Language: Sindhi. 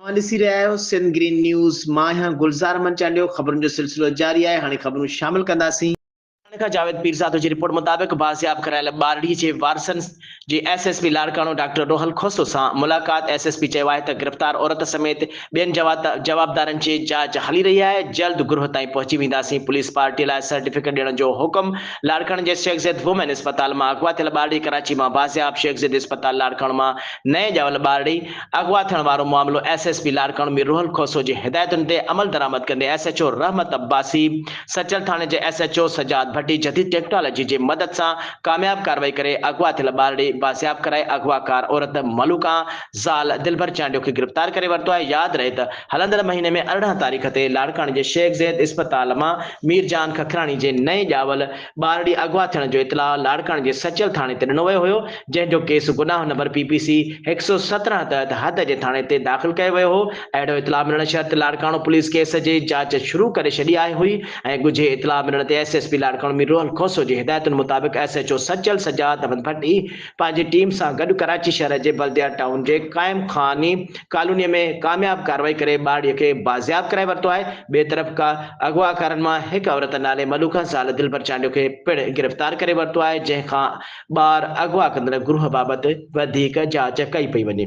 اوهان ڏسي رهيا آهيو سنڌ گرين نيوز، مان آهيان گلزار احمد چانڊيو، خبرن جو سلسلو جاري آهي، هاڻي خبرون شامل ڪنداسين. لاڙڪاڻي کان جاويد پيرزادو جي رپورٽ مطابق بازياب ڪرايل ٻارڙي جي وارثن جي S S P Larkana doctor Rohal Khoso سان ملاقات، ايس ايس پي چيو آهي ته گرفتار عورت سميت ٻين جوابدارن جي جاچ هلي رهي آهي، جلد گروهه تائين پهچي وينداسين، پوليس پارٽي لاء سرٽيفڪيٽ ڏيڻ جو حڪم، لاڙڪاڻي جي شيخ زيد وومين اسپتال مان اغوا ٿيل ٻارڙي ڪراچي مان بازياب، شيخ زيد اسپتال لاڙڪاڻو مان نئين ڄاول ٻارڙي اغوا ٿيڻ وارو معاملو S S P Larkana Mir Rohal Khoso جي هدايتن تي عملدرآمد ڪندي S H O Rehmat Abbasi, Sachal ٿاڻي جي S H O Sajjad Bhatti جديد ٽيڪنالاجي جي مدد سان ڪامياب ڪارروائي ڪري اغوا ٿيل ٻارڙي بازياب ڪرائي اغواڪار عورت ملوڪان زال دلبر چانڊيو کي گرفتار ڪري ورتو آهي ياد رهي ته هلندڙ مهيني ۾ 18 تاريخ تي لاڙڪاڻي جي شيخ زيد اسپتال مان مير جان ککراڻي جي نئين ڄاول ٻارڙي اغوا ٿيڻ جو اطلاع لاڙڪاڻي جي سچل ٿاڻي تي ڏنو ويو هيو، جنهن جو ڪيس گناهه نمبر پي پي سي 117 تحت حد جي ٿاڻي تي داخل ڪيو ويو هو. اهڙو اطلاع ملڻ شرط لاڙڪاڻو پوليس ڪيس جي جاچ شروع ڪري ڇڏي آهي هئي ۽ ڳجهي اطلاع ملڻ تي S S P Larkana Mir Rohal Khoso جي هدايتن مطابق S H O Sachal Sajjad Ahmed Bhatti پنهنجي ٽيم سان گڏ ڪراچي شهر جي بلديا ٽائون جي قائم خاني ڪالوني ۾ ڪامياب ڪارروائي ڪري ٻارڙي کي بازياب ڪرائي ورتو آهي، ٻئي طرف ڪا اغواڪارن مان هڪ عورت نالي ملوڪه زال دلبر چانڊيو کي پڻ گرفتار ڪري ورتو آهي، جنهن کان ٻار اغوا ڪندڙ گروهه بابت وڌيڪ جاچ ڪئي پئي وڃي.